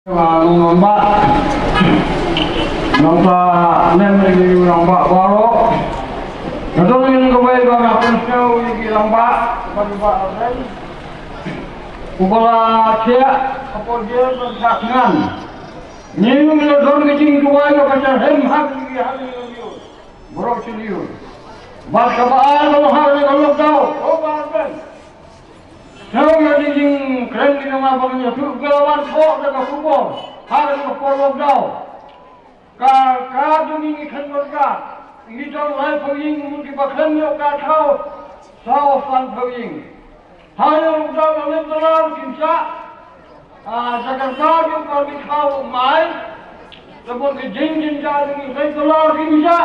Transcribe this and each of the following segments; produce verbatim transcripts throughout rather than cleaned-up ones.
Ba nong ba. Nong ba nem ri nong ba baro. Nong ba nong ba ba nong ba nong ba. Ba ba ba. Uba la chia apo dia ba ngan. Ni nong la don ki jing dua yo ka cha hem hak ni hak ni yo. Bro chiliu. Ba ka ba nong hak ni ka lok dau. O ba ben. Sngewbha ïa ki jingkren ki jong nga ba ngin ïathuh, ka la wan thoh da ka khubor ha kane ka por lockdown. Ka, ka jong ngi ngi khlem don ka, ngi don laiphew ïing, mut kiba khlem ïoh ka thaw saw sanphew ïing. Ha ïa u lockdown, la leit dollar kim shah. Ah, Jakarta jong ka mih khaw mai. Te bun ka jingjynjar jong ngi, leit dollar kim shah.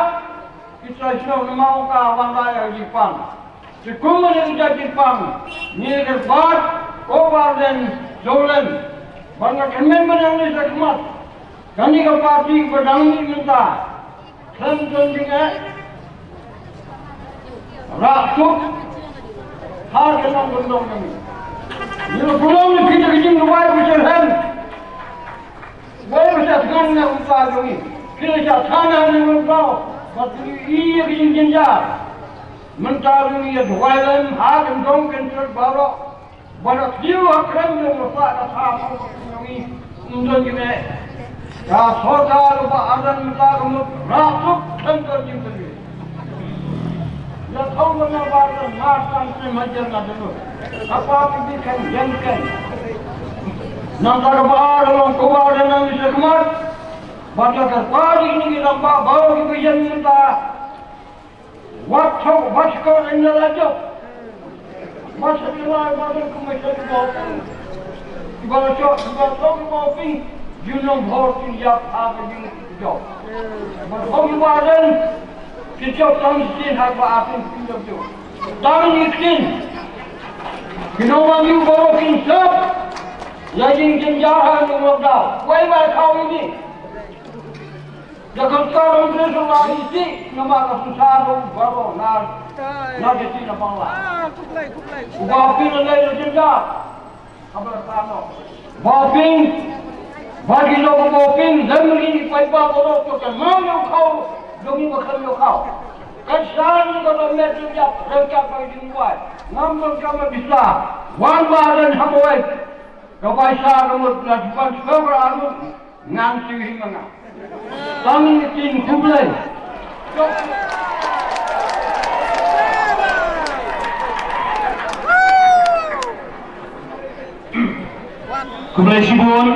Ki trai shnong namar ka wan lai ïa ka jingpang. Te kum ïa ka jingpang, ngi kyrpad ko Bah Ardent Shullem ban nga kyrmen ban ïa ngi sha khmat. Kane ka party ba dang mih mynta, khlem don jingeh, rah suk ha ka nongkyndong jong ngi. Ngi la pynlong ïa phi da ka jingduwai ba syrhem. Wei ba sha thngan na u pa jong ngi. Phi la sha thngan na u pa. Ba phi ïohi ïa ka jingjynjar. Mynta ruh ngi ïa duwai lem ha kyndong kyntrep baroh. Ba da khiew ha kren jong u pa da tha ma u jong ngi. Ym don jingeh. Ka sorkar u Bah Ardent mynta ka mut rah suk khlem don jingpynlong. Ïa thong ba nga ba ka mar san snem hajar nga dulu. Apa ki bi kan ïeng kan. Nang ka ba ka long ko ba da nang sha khmat. Ba ka ka pa di ni ki nang ba ba ki bi ïeng mynta. Wat thong ba shi ko ring na la jop. Ba shi ko la ba dun ku ma shi ko. Ki ba la shok ki ba thong ki ba ping. Ju nong bhor kin ïap ha ka jing jop. Ba thong ki ba dun. Ki jop tang shin ha ba a ping ping jop jop. Tang ni kin. Ki nong ma ngi ba kin sop. Ïa jing jing ja ha nong ma da. Wai wai khaw ni. Ïa ka ka rong dre song la isi namar ka sungsar dong baroh na na jati na Bangla. Ah, khublei, khublei, khublei. Uba ping na lai jati da. Kaba ka no. Ba ping. Ba ki no ba ping. Lem ni pai ba baroh to ka ma no kau. Dong ba kan no kau. Ka san ka ba met jati da. Rengka ba jing wai. Ngam dong ka ma bisa. Wan ba ren ha wai. Ka bai sa ka mut na tuan sura anu. Ngan sing hi ma nga. Tang ni kin khublei. Khublei shibun.